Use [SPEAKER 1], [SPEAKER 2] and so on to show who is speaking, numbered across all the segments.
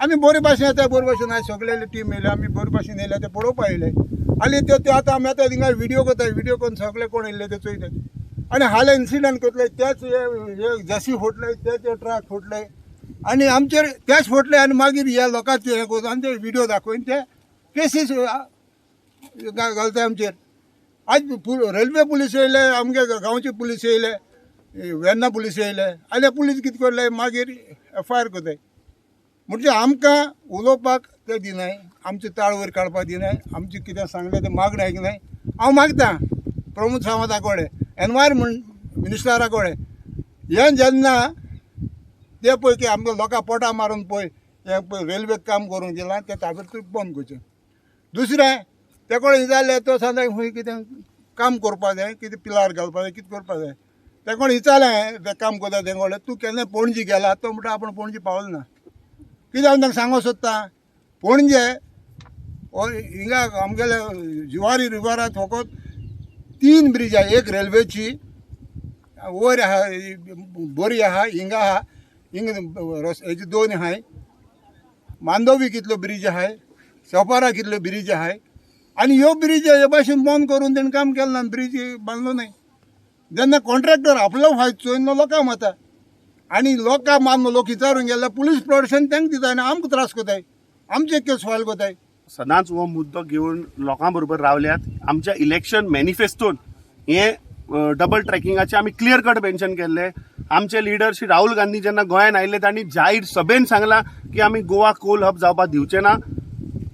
[SPEAKER 1] आमी बरे भाशेन येता, बरे भाशेन आयज सगळे टीम येयले, आमी बरे भाशेन येयले, ते पळोवपा येयले. आनी ते ते आतां आमी आतां थिंगा व्हिडियो करता, व्हिडियो करून सगळे कोण येयल्ले ते चोयतात. आनी हाले इन्सिडंट करतले, तेच हे जशी फोडले, तेच हे ट्रक फोडले आनी आमचेर तेच फोडले. आनी मागीर ह्या लोकांचे हें करून आनी ते व्हिडियो दाखोवन ते केसीस घालता आमचेर. आज रेल्वे पुलीस येयले, आमगे गांवचे पुलीस येयले, वेर्ना पुलीस येयले. आनी पुलीस कितें करले, मागीर एफआयआर करताय. म्हणजे आमकां उलोवपाक ते दिनाय, आमचे ताळ वयर काडपाक दिनाय, आमचें कितें सांगलें तें मागणें आयकनाय. हांव मागता प्रमोद सावंता कडेन, एनवायरमेंट मिनिस्टरा कडेन, हें जेन्ना ते पळय की आमकां लोकां पोटां मारून पळय हें पळय रेल्वेक काम करूंक दिलां, तें ताबडतोब बंद करचें. दुसरें ते कडेन विचारलें, तो सांगता खंय कितें काम करपा जाय, कितें पिलार घालपा जाय, कितें करपा जाय. ते कोण विचारलें, ते काम करता ते कडेन, तूं केन्ना पणजी गेला? तो म्हणटा आपूण पणजी पावलो ना. कितें हांव तांकां सांगूंक सोदता, पणजे हिंगा आमगेले जुवारी रिवरात फकत 3 ब्रिज आहा. एक रेल्वेची वयर आहा, बरी आहा, हिंगा आहा, हिंगा हेजी 2 आहाय, मांडोवी कितल्यो ब्रिज आहाय, सफारा कितल्यो ब्रिज आहाय. आनी ह्यो ब्रिज हे भाशेन बंद करून तेणें काम केलें ना, ब्रिज बांदलो न्हय. जेन्ना कॉन्ट्रॅक्टर आपलो फायदो चोयन लोकांक मारता आनी लोकांक मारून लोक विचारून गेल्यार पुलीस प्रोटेक्शन तांकां दिता आनी आमकां त्रास करताय, आमचे केस फायल करताय.
[SPEAKER 2] सदांच हो मुद्दो घेवन लोकां बरोबर रावल्यात. आमच्या इलेक्शन मॅनिफेस्टोन हे डबल ट्रॅकिंगाचे आमी क्लियर कट मेन्शन केल्ले. आमचे लिडर श्री राहुल गांधी जेन्ना गोंयांत आयिल्ले, तांणी जाहीर सभेन सांगलां की आमी गोवा कोल हब जावपाक दिवचे ना.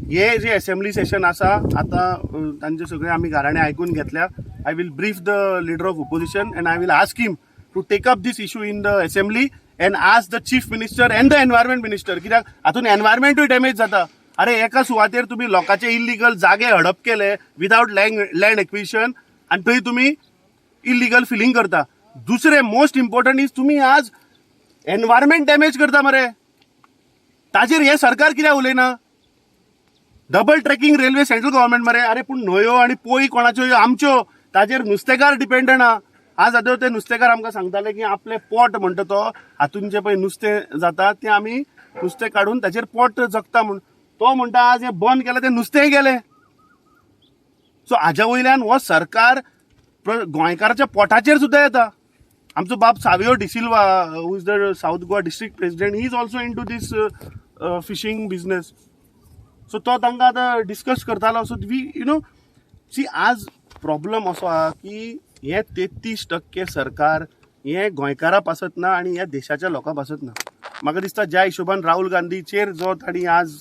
[SPEAKER 2] हे जे असेंब्ली सेशन आसा आतां, तांचे सगळे आमी गाराणे आयकून घेतल्या. I will brief the leader of opposition and I will ask him to take up this issue in the assembly and ask the chief minister and the environment minister, कित्याक हातून एनवायरमेंटूय डॅमेज जाता. अरे, एका सुवातेर तुमी लोकांचे इल्लिगल जागे हडप केले विदावट लँड एक्विशन आनी थंय तुमी इल्लिगल फिलिंग करता. दुसरें मोस्ट इम्पॉर्टंट is, तुमी आज एनवायरमेंट डॅमेज करता मरे. ताजेर हें सरकार कित्याक उलयना? Double tracking railway central government मरे. अरे, पूण न्हंयो आनी पोळी कोणाच्यो ह्यो? आमच्यो. ताजेर नुस्तेकार डिपेंडंट आहा. आज आतां ते नुस्तेकार आमकां सांगताले की आपलें पोट म्हणटा तो हातून जें पळय नुस्तें जाता, तें आमी नुस्तें काडून ताचेर पोट जगता म्हूण. तो म्हणटा, आज हें बंद केलें, तें नुस्तेंय गेलें. सो हाज्या वयल्यान हो सरकार गोंयकाराच्या पोटाचेर सुद्दां येता. आमचो बाब Savio D'Silva, who is the South Goa district president, he is also into this fishing business. So तो तांकां आतां डिस्कस करतालो. So we see, आज प्रॉब्लम असो आहा की हे 33% सरकार हे गोंयकारा पासत ना आनी ह्या देशाच्या लोकां पासत ना. म्हाका दिसता, ज्या हिशोबान राहुल गांधीचेर जो तांणी आज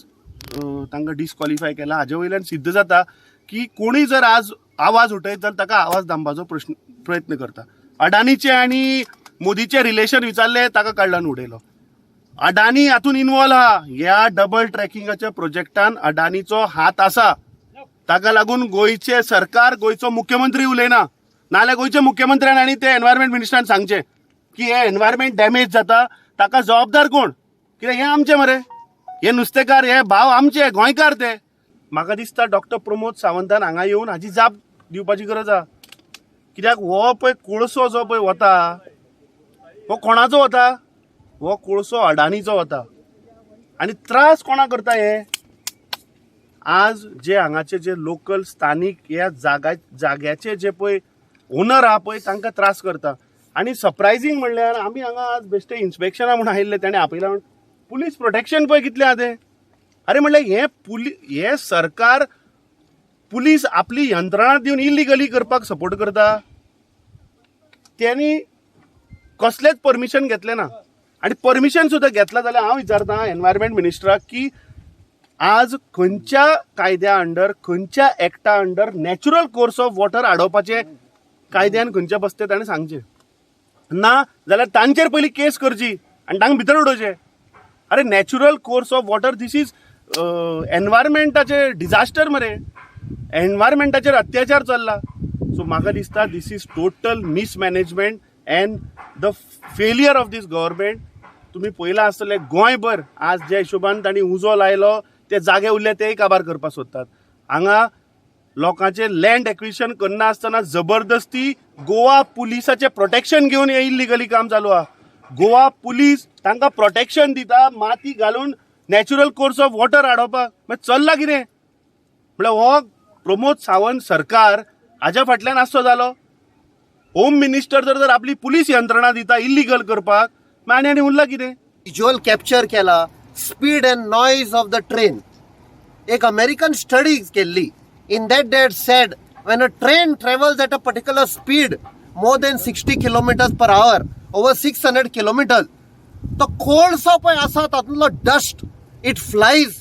[SPEAKER 2] तांकां डिस्क्वॉलिफाय केला, हाजे वयल्यान सिद्ध जाता की कोणूय जर आज आवाज उठयत जाल्यार ताका आवाज दामपाचो प्रयत्न करता. अडानीचे आनी मोदीचे रिलेशन विचारले, ताका काडलो आनी उडयलो. अडानी हातून इनवॉल्व आहा. ह्या डबल ट्रॅकिंगाच्या प्रोजेक्टान अडानीचो हात आसा. ताका लागून गोंयचे सरकार, गोंयचो मुख्यमंत्री उलयना. नाल्यार गोंयच्या मुख्यमंत्र्यान आनी ते एनवायरमेंट मिनिस्टरान सांगचें की हे एनवायरमेंट डॅमेज जाता, ताका जबाबदार कोण? कित्याक हे आमचे मरे, हे नुस्तेकार, हे भाव आमचे गोंयकार ते. म्हाका दिसता, डॉक्टर प्रमोद सावंतान हांगा येवन हाजी जाप दिवपाची गरज आहा. कित्याक हो पळय कोळसो जो पळय वता, हो कोणाचो वता? हो कोळसो अडानीचो वता. आनी त्रास कोणा करता हे? आज जे हांगाचे जे लोकल स्थानीक ह्या जाग्याचे जे पळय ओनर आहा पळय, तांकां त्रास करता. आनी सरप्रायझींग म्हणल्यार, आमी हांगा आज बेश्टे इन्स्पेक्शना म्हूण आयिल्ले, ताणें आपयला म्हूण, पुलीस प्रोटेक्शन पळय कितलें आहा तें. अरे, म्हणल्यार हे सरकार पुलीस आपली यंत्रणा दिवन इलिगली करपाक सपोर्ट करता. त्यांनी कसलेच परमिशन घेतलें ना. आनी परमिशन सुद्दां घेतलां जाल्यार हांव विचारता एनवायरमेंट मिनिस्टराक की आज खंयच्या कायद्या अंडर, खंयच्या एक्टा under natural course of water आडोवपाचे कायद्यान खंयच्या बसते, ताणें सांगचें. ना जाल्यार तांचेर पयलीं केस करची आनी तांकां भितर उडोवचें. अरे, natural course of water, this is एनवायरमेंटाचे disaster मरे. एनवायरमेंटाचेर अत्याचार चल्ला. सो म्हाका दिसता, this is total mismanagement and the failure of this government. तुमी पळयलां आसतलें, गोंयभर आज ज्या हिशोबान तांणी उजो लायलो, ते जागे उरले तेय काबार करपाक सोदतात. हांगा लोकांचे लँड एक्विशन करना आसतना जबरदस्ती गोवा पुलिसाचें प्रोटेक्शन घेवन हे इल्लिगली काम चालू आहा. गोवा पुलीस तांकां प्रोटेक्शन दिता, माती घालून नॅचरल कोर्स ऑफ वॉटर आडोवपाक. मागीर चल्ला कितें? म्हळ्यार हो प्रमोद सावंत सरकार हाज्या फाटल्यान आसचो जालो. होम मिनिस्टर जर जर आपली पुलीस यंत्रणा दिता इल्लिगल करपाक, मागीर आनी आनी उरला कितें?
[SPEAKER 3] विज्युअल कॅप्चर केला speed and noise of the train. एक अमेरिकन स्टडी केल्ली. In that they said when a train travels at a particular speed, more than 60 kilometers per hour, over 600 kilometers, तो कोळसो पळय आसा तातूंतलो डस्ट, it flies.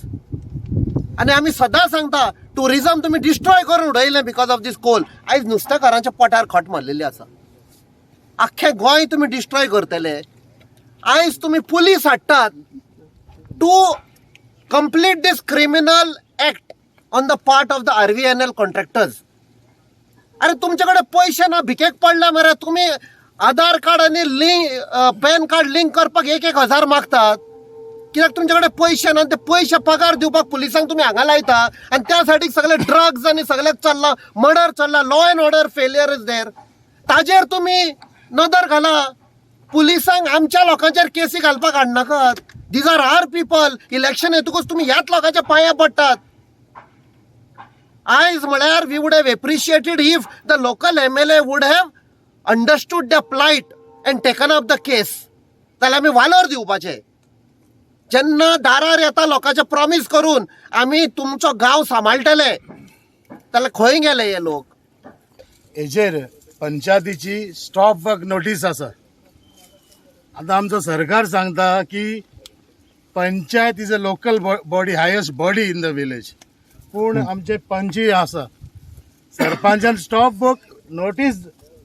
[SPEAKER 3] आनी आमी सदां सांगता, टुरिजम तुमी डिस्ट्रॉय करून उडयलें because of these Coal. आयज नुस्तेकारांच्या पोटार खट मारलेली आसा. आख्खें गोंय तुमी डिस्ट्रॉय करतले. आयज तुमी पुलीस हाडटात to complete this criminal act on the part of the RVNL contractors. अरे, तुमचे कडेन पयशे ना, भिकेक पडल्या मरे तुमी. आधार कार्ड आनी लिंक, पॅन कार्ड लिंक करपाक एक एक हजार मागतात कित्याक? तुमचे कडेन पयशे ना. ते पयशे पगार दिवपाक पुलिसांक तुमी हांगा लायता आनी त्या सायडीक सगळे ड्रग्ज आनी सगळें चल्लां, मर्डर चल्ला, law and order failure is there. ताजेर तुमी नदर घाला. पुलिसांक आमच्या लोकांचेर केसी घालपाक हाडनाकात. These are our people. Election येतकूच तुमी ह्याच लोकांच्या पांया पडटात. आयज म्हळ्यार we would have appreciated if the local MLA would have understood the plight and taken up the case. जाल्यार आमी वालोर दिवपाचे. जेन्ना दारार येता लोकांचे प्रॉमीस करून, आमी तुमचो गांव सांबाळटले, जाल्यार खंय गेले हे लोक?
[SPEAKER 4] हेजेर पंचायतीची स्टॉप वर्क नोटीस आसा. आतां आमचो सरकार सांगता की panchayat is a local body, highest body in the village. पूण आमचे पंचय आसा, सरपंचान स्टॉप वर्क नोटीस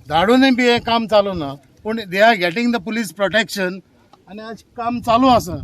[SPEAKER 4] धाडूनय बी हें काम चालू ना, पूण they are getting the police protection आनी आज काम चालू आसा.